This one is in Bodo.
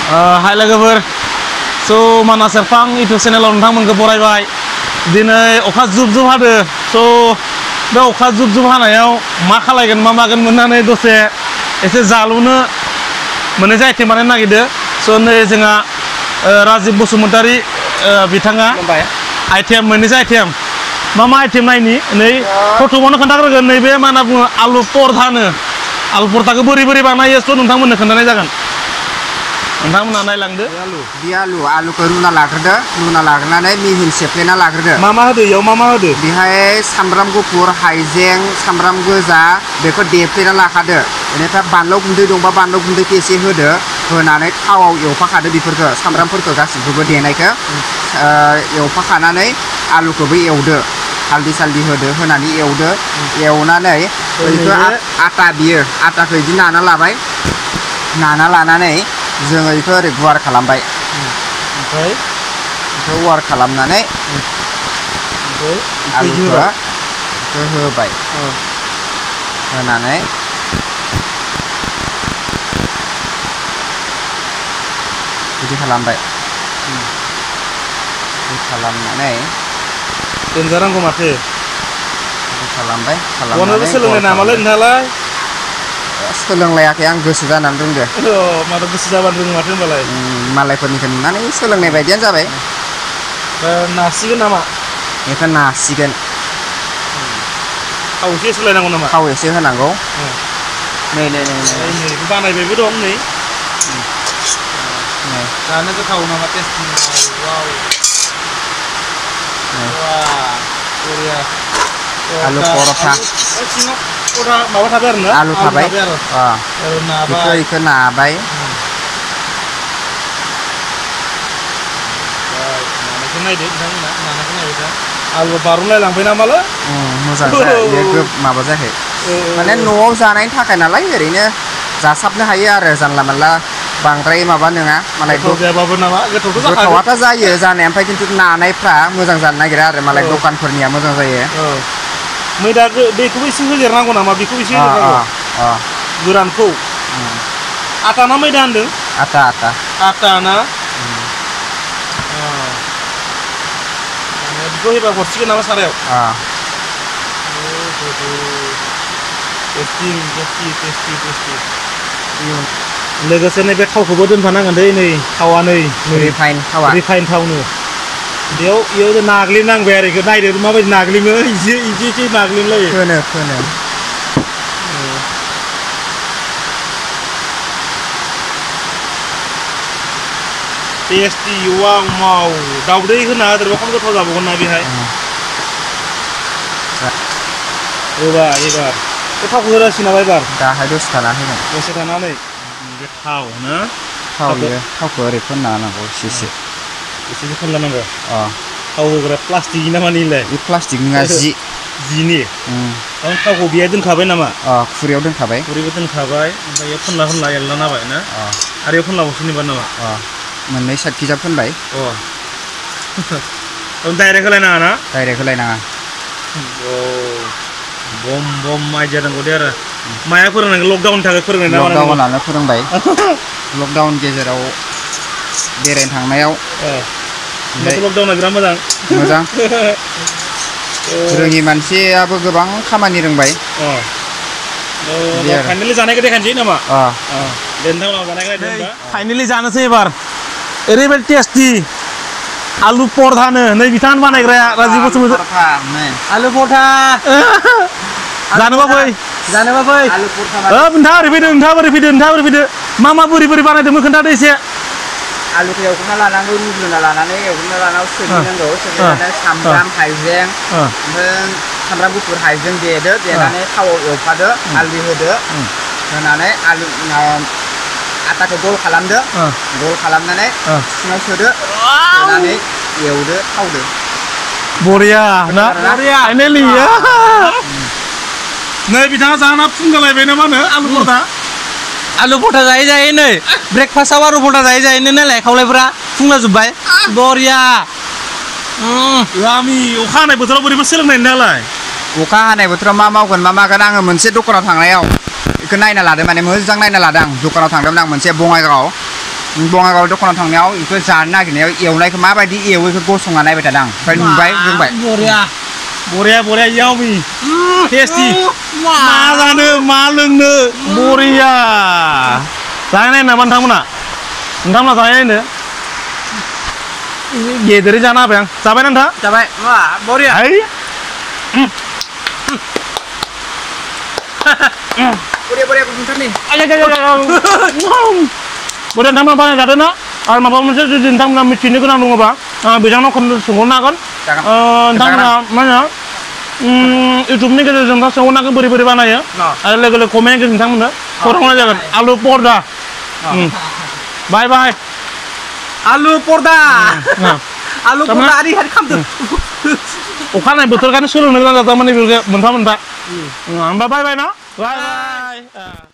Hai लोगोफोर स' मानास सेरफां इउटुब चेनेलाव नोंथांमोनखौ बरायबाय दिनै अखा जुब जुब हादो स' बे अखा जुब जुब हानायाव मा खालायगोन मा मागोन मोननानै दसे एसे जालुनो मोननैसो आइटेम बानायनो नागिरदो स' नै जोंहा राजिब बसुमतारी बिथाङा आइटेम मोननैसो आइटेम मा आइटेम नायनि नै प्रथमावनो खोन्थाग्रोगोन नैबे मा होनना बुङो आलु परथानो आलु परथाखौ बोरै बोरै बानायो स' नोंथांमोननो खोन्थानाय जागोन नोंथांमोना नायलांदो बे आलुखौ रुना लाग्रोनानै मिहिन सेफ्लेना लाग्रोदो मा होदो इयाव मा होदो बेहाय सामब्राम गुफुर हाइजें सामब्राम गोजा बेखौ देफ्लेना लाखादो बेनिफ्राय बानलु गुन्दै दंबा बानलु गुन्दैखौ एसे होदो होनानै थावाव एवफाखादो बेफोरखौ सामब्रामफोरखौ गासिखौबो देनायखौ एवफाखानानै आलुखौबो एवदो हालदै सालदै होदो होनानै एवदो एवनानै बेखौ आटाखौ बिदि नाना लाबाय नाना लानानै जोङो बेखौ ओरै गुवार खालामबाय ओमफ्राय बेखौ गुवार खालामनानै आलुखौ होबाय होनानै बिदि खालामबाय बिदि खालामनानै दोनजानांगौ माथो खालामबाय सोलोंनाय नामालै नोंथाङालाय सोलोंलायाखै आं गोसो जानानै रोंदो माथो गोसो जाबानो रोङो माथो होनबालाय मालायफोरनिखौ नुनानै सोलोंनाय बायदियानो जाबाय नासिगोन नामा बेखौ नासिगोन थाव एसे सोलायनांगौ नामा थाव एसे होनांगौ नै बानायबायबो दं नै जानो गोथाव नामा टेस्टि आलु परथा माबा थाबाय आरो ना आलु थाबाय बेखौ नाबाय नायदो नोंथांमोना नानायखौ नायबाय दा आलु बारनलाय लांबाय नामालै मोजां जायो माबा जायाखै माने न'आव जानायनि थाखाय नालाय ओरैनो जासाबनो हायो आरो जानला मानला बांद्राय माबा नङा मालाय गोथावाथ' जायो जानाया ओमफ्राय खिन्थु नानायफ्रा मोजां जानो नागिरा आरो मालाय दखानफोरनिया मोजां जायो मैदा दैखौबो एसे होदेरनांगौ नामा बेखौ एसे होदेरनांगौ गोरानखौ आटा ना मैदा होनदों आटा ना बेखौ होबा हरसिगोन नामा सारायाव लोगोसे नैबे थावखौबो दोनफानांगोन दै नै थावा नै रिफाइन थावनो बेयाव नाग्लिनांबाय आरो बेखौ नायदो माबायदि नाग्लिमो इसे नाग्लिमलायो फोनो टेस्टि वाव दाउदै होना होदेरबा खम गोथाव जाबावगोन ना बेहाय एबार बे थावखौ होगासिनो नामा एबार दाहाय दसे थानानै बे थाव ना थावखौ ओरै फोनना होनांगौ एसे फोनला नांगौ थाव होग्रा प्लास्टिकनि नामा निलाय बे प्लास्टिक नङा जिनि थावखौ बेहाय दोनखाबाय नामा खुरैयाव दोनखाबाय ओमफ्राय बेयाव फोनला एरला नाबाय ना आरो बेयाव फोनलाबावसिनोबा नामा मोननै साइडखिजा फोनबाय डाइरेक्ट होलायनाङा ना बम आइडिया नांगौ दे आरो माया फोरोंनांगौ लकडाउननि थाखाय लकडाउनानो फोरोंबाय लकडाउन गेजेराव बेरायनो थांनायाव लकडाउना बिराद मोजां रोङि मानसियाबो गोबां खामानि रोंबाय फाइनालि जानायखौ देखायनोसै नामा फाइनालि जानोसै एबार ओरैबायदि टेस्टि आलु परथानो नै बिथाङा बानायग्राया राजिब बसुमतारी आलु परथा जानोबा फै नोंथाङा ओरै फैदो मा बोरै बानायदोंमोन खोन्थादो एसे आलुखौ एवग्रोना लानांगौ रुग्रोना लानानै सोलिनांगौ सामब्राम हाइजें ओमफ्राय सामब्राम गुफुर हाइजें देनानै थावाव एवफादो हालदै होदो होनानै आटाखौ गल खालामदो गल खालामनानै सिङाव सोदो सोनानै एवदो थावदो बरिया ना फाइनालि नै बिथाङा जाना फुंगालायबाय ना मा होनो आलु परथा जायै नै ब्रेकफास्टआव आलु परथा जायै नालाय खावलायफोरा फुंला जोब्बाय बरिया गामि अखा हानाय बोथोराव बोरैबा सोलोंनाय नालाय अखा हानाय बोथोराव मा मावगोन मा मागोन आङो मोनसे दखानाव थांनायाव बेखौ नायना लादों माने मोजां नायना लादों आं दखानाव थांदोंमोन आं मोनसे बङाइगावआव बङाइगाव दखानाव थांनायाव बेखौ जानो नागिरनायाव एवनायखौ माबायदि एवो बेखौ गसंना नायबाय थादों आं ओमफ्राय नुबाय रोंबाय बरिया यावमी टेस्टी मा जानो मा लोंनो बरिया जानाय नामा नोंथांमोना जानाय नायनो गेदेरै जाना होबाय आं जाबाय ना नोंथां जाबाय मा बरिया बरिया नोंथांनि बरिया नोंथांमोना बानाय जादों ना आरो माबा मोनसे जुदि नोंथांमोना मिथिनो गोनां दङबा बेजोंनो सोंहरनो हागोन नोंथांमोना मा होनो इउटुबनि गेजेरजों दा सोंहरनो हागोन बोरै बानायो आरो लोगो कमेन्टनि गेजेरजों नोंथांमोननो खौरां हरनाय जागोन आलु परदा बाय आलु परदा आरि खालामदों अखानाय बोथोरखायनो सोलोंनो गोनां जादों माने मोनफा होमबा बाय ना बाय